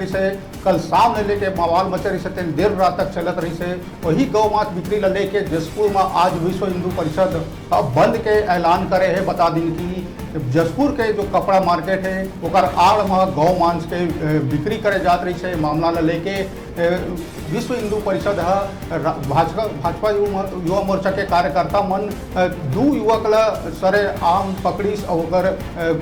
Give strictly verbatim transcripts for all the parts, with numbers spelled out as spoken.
रहिसे, कल शाम ले लेके बवाल मचे रहिसे, तेन देर रात तक चलत रहिसे। वही गौ मांस बिक्री ला लेके जशपुर में आज विश्व हिंदू परिषद ह बंद के ऐलान करे हे। बता दिन कि जशपुर के जो कपड़ा मार्केट हे, ओकर आड़ में गौ मांस के, ए, बिक्री करे जात रहिसे। मामला ला लेके, ए, विश्व हिंदू परिषद ह रा-, भाजपा, भाजपा युवा, युवा मोर्चा के कार्यकर्ता मन, ए, दू युवक ला सरेआम पकड़िस अउ ओकर, ए,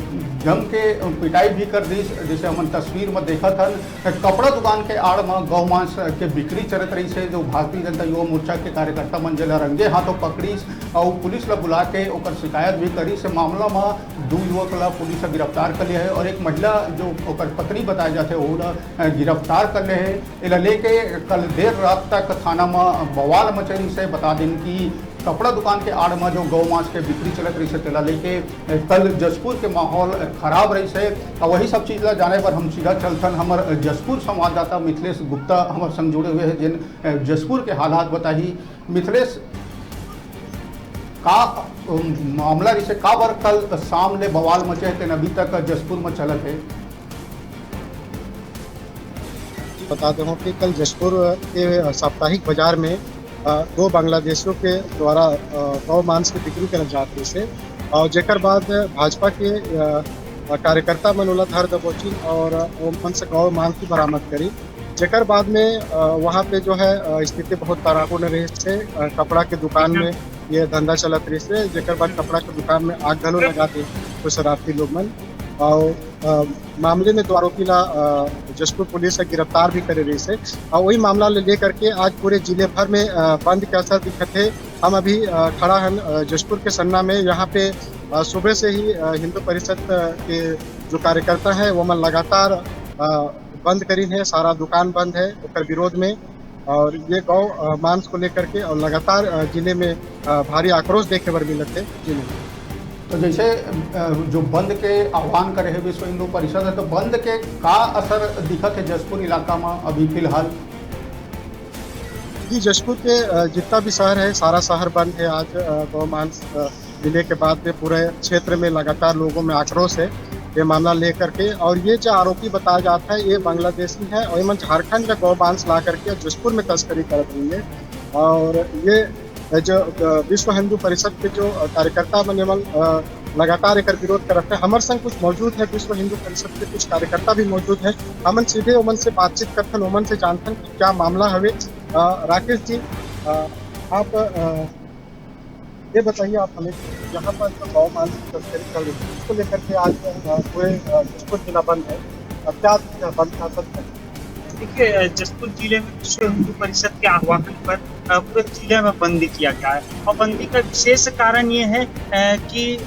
जम के पिटाई भी कर दिस, जैसे हमन तस्वीर में देखत हन। कपड़ा दुकान के आड़ म गौ मांस के बिक्री चलत रहिसे, जो भारतीय जनता युवा मोर्चा के कार्यकर्ता मन जेला रंगे हाथों पकड़िस अउ पुलिस ला बुला के ओकर शिकायत भी करिस। मामला म दू युवक ला पुलिस ह गिरफ्तार कर ले हे अउ एक महिला, जो ओकर पत्नी बताए जाथे, ओला, अ, गिरफ्तार कर ले हे। एला लेके कल देर रात तक थाना म बवाल मचे रहिसे। बता दिन कि कपड़ा दुकान के आड़ म जो गौ मांस के बिक्री चलत रहिसे, तेला लेके, ए, कल जशपुर के माहौल, ए, खराब रहिसे। अउ वही सब चीज ला जाने बर हम सीधा चलथन हमर, ए, जशपुर संवाददाता मिथिलेश गुप्ता हमर संग जुड़े हुए हे, जेन, ए, जशपुर के हालात बताही। मिथिलेश, का, अम, मामला रहिसे, काबर कल शाम ले बवाल मचे हे, तेन अभी तक जशपुर म चलत हे? बता देहूँ कि कल जशपुर के साप्ताहिक बाजार में, अ, दो बांग्लादेशियों के द्वारा, अ, गौ मांस की बिक्री करल जात रहिसे और जेकर बाद भाजपा के, अ, कार्यकर्ता मन ओला धर दबोचिन और ओमन से गौ मांस भी बरामद करी। जेकर बाद में, अ, वहाँ पे जो है, अ, स्थिति बहुत तनावपूर्ण रहिसे। अ, कपड़ा के दुकान में ये धंधा चलत रहिसे, जेकर बाद कपड़ा के दुकान में आग घलो लगा दे कुछ शरारती लोग मन। और, अ, मामले में दो आरोपी ला, अ, जशपुर पुलिस ह गिरफ्तार भी करे रहिसे। और वही मामला ले लेकर के आज पूरे जिले भर में, अ, बंद के असर दिखत हे। हम अभी, अ, खड़ा हन, अ, जशपुर के सन्ना में। यहाँ पे, अ, सुबह से ही, अ, हिंदू परिषद, अ, के जो कार्यकर्ता है, वो मन लगातार, अ, बंद करीन है, सारा दुकान बंद है ओकर विरोध में। और ये गौ, अ, मांस को लेकर के और लगातार, अ, जिले में, अ, भारी आक्रोश देखे बर मिलत है। जी नहीं। तो जैसे, अ, जो बंद के आह्वान करे हे विश्व हिंदू परिषद है, तो बंद के का असर दिखत है जशपुर इलाका में अभी फिलहाल? जी, जशपुर के, अ, जितना भी शहर है, सारा शहर बंद है आज, अ, गौ मांस, अ, मिले के बाद में पूरे क्षेत्र में लगातार लोगों में आक्रोश है ये मामला लेकर के। और ये जो आरोपी बताया जाता है, ये बांग्लादेशी है और ये मन झारखंड में गौ मांस ला करके जशपुर में तस्करी करत रहिन हे। और ये जो, अ, विश्व हिंदू परिषद के जो, अ, कार्यकर्ता मन एमन, अ, लगातार एकर विरोध करत हे। हमर संग कुछ मौजूद है, विश्व हिंदू परिषद के कुछ कार्यकर्ता भी मौजूद है। हमन सीधे ओमन से बातचीत करथन, ओमन से जानथन कि क्या मामला हवे। अ, राकेश जी, अ, आप, अ, ये बताइए, आप हमें यहाँ पर जो गौ मांस की तस्करी चल रही है, इसको लेकर के आज, अ, पूरे, अ, जशपुर जिला बंद है। अ, क्या बंद का सच है? देखिए, अ, जशपुर जिले में विश्व हिंदू परिषद के आह्वान पर, अ, पूरे जिले में बंदी किया गया है और बंदी का विशेष कारण ये है, अ, कि, अ,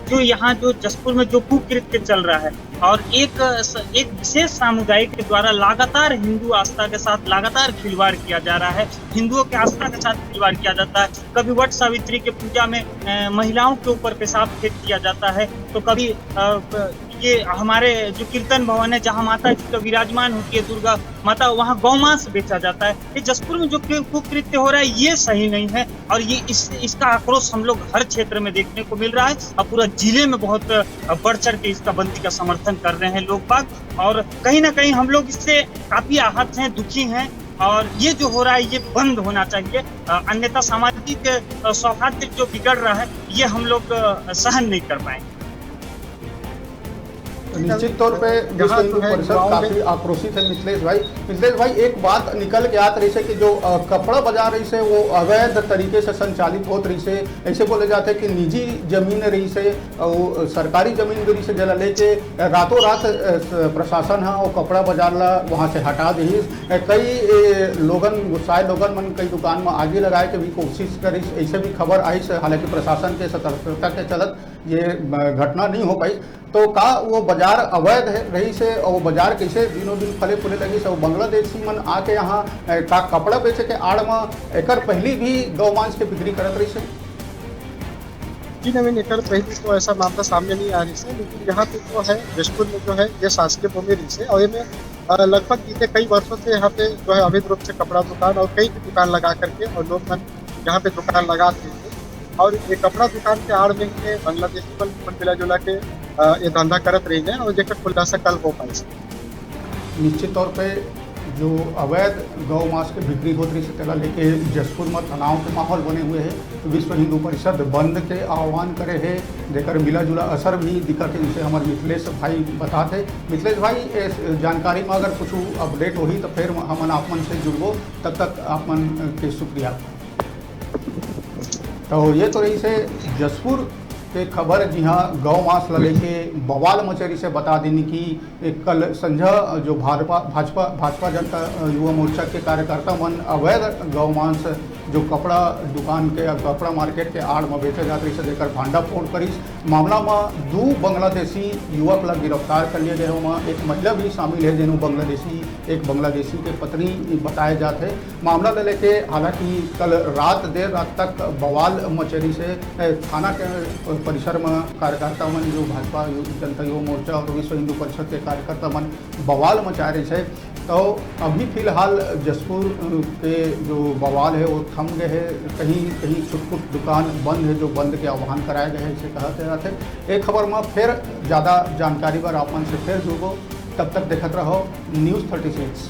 जो यहाँ जो जशपुर में जो कुकृत्य चल रहा है और एक, अ, स-, एक विशेष सामुदायिक के द्वारा लगातार हिंदू आस्था के साथ लगातार खिलवाड़ किया जा रहा है, हिंदुओं के आस्था के साथ खिलवाड़ किया जाता है। कभी वट सावित्री के पूजा में, अ, महिलाओं के ऊपर पेशाब फेंक दिया जाता है, तो कभी, अ, ब-, ये हमारे जो कीर्तन भवन है, जहाँ माता जी का विराजमान होती है दुर्गा माता, वहाँ गौ मांस बेचा जाता है। ये जशपुर में जो कृ-, कुकृत्य हो रहा है, ये सही नहीं है और ये इस, इसका आक्रोश हम लोग हर क्षेत्र में देखने को मिल रहा है और पूरा जिले में बहुत, अ, बढ़ चढ़ के इसका बंदी का समर्थन कर रहे हैं लोग बाग। और कहीं ना कहीं हम लोग इससे काफी आहत हैं, दुखी हैं और ये जो हो रहा है, ये बंद होना चाहिए। अ, अन्यथा सामाजिक, अ, सौहार्द जो बिगड़ रहा है, ये हम लोग, अ, सहन नहीं कर पाएंगे। निश्चित तौर पे विश्व हिंदू परिषद काफी आक्रोशित है, मिथिलेश भाई। मिथिलेश भाई, एक बात निकल के आत रहिसे कि जो, अ, कपड़ा बाजार रहिसे, वो अवैध तरीके से संचालित होत रहिसे। ऐसे बोले जाते हैं कि निजी जमीन रहिसे, अउ सरकारी जमीन भी रहिसे, जेला लेके रातों रात, अ, स-, प्रशासन ह वो कपड़ा बाजार ला वहाँ से हटा दिहिस। अ, कई, ए, लोगन, गुस्साए लोगन मन कई दुकान में आगी लगाए के भी कोशिश करिस, ऐसे भी खबर आइस। हालांकि प्रशासन के सतर्कता के चलत ये, अ, घटना नहीं हो पाई। तो का वो बाजार अवैध है, रहिसे, और वो बाजार कैसे दिनों दिन फले फूले लगिस, और बांग्लादेशी मन आके यहाँ, अ, का कपड़ा बेचे के आड़ में एकर पहली भी गौ मांस के बिक्री करत रहिसे? जी नवीन, एकर पहले तो ऐसा मामला सामने नहीं आ रहिसे, लेकिन यहाँ पे जो है, जशपुर में जो है, ये शासकीय भूमि रहिसे और ये में, अ, लगभग बीते कई वर्षों से यहाँ पे जो है, अवैध रूप से कपड़ा दुकान और कई भी दुकान लगा करके और लोग मन यहाँ पे दुकान लगा थे और ये कपड़ा दुकान के आड़ में ही ये बांग्लादेशी मन, मन मिला जुला के, अ, ये धंधा करत रहिन हे और जेकर खुलासा कल हो पाए। निश्चित तौर पे जो अवैध गौ मांस के बिक्री होत रहिस हे, तेला लेके जशपुर म तनाव के माहौल बने हुए हे। विश्व हिंदू परिषद बंद के आह्वान करे हे, जेकर मिला जुला असर भी दिखत हे, जैसे हमर मिथिलेश भाई बतात हे। मिथिलेश भाई, इस जानकारी में अगर कुछ अपडेट होही तो फिर हमन आप मन से जुड़बो। तब तक आप मन के शुक्रिया। तो ये तो रहिस हे जशपुर के खबर, जिहां गौ मांस ल लेके बवाल मचे रहिस हे। बता देनी कि कल संझा जो भाजपा, भाजपा, भाजपा जनता युवा मोर्चा के कार्यकर्ता मन अवैध गौ मांस जो कपड़ा दुकान के, कपड़ा मार्केट के आड़ म बेचे जात रहिस हे, जेकर भांडाफोड़ करिस। मामला म दू बांग्लादेशी युवक ल गिरफ्तार कर लिया गया हे। ओमा एक महिला भी शामिल हे, जेनो बांग्लादेशी, एक बांग्लादेशी के पत्नी बताए जात हे। मामला ल लेके हालांकि कल रात, देर रात तक बवाल मचे रहिस हे। ए, थाना के परिसर म कार्यकर्ता मन, जो भाजपा यु-, जनता युवा मोर्चा और विश्व हिंदू परिषद के कार्यकर्ता मन बवाल मचाए रहिस हे। तो अभी फिलहाल जशपुर, अ, के जो बवाल हे, वो थम गए हे। कहीं, कहीं छुटपुट दुकान बंद हे, जो बंद के आह्वान कराए गए हे, इसे कहा जात हे। एक खबर म फिर ज्यादा जानकारी बर आप मन से फिर जुड़बो। तब तक देखत रहो News Thirty Six।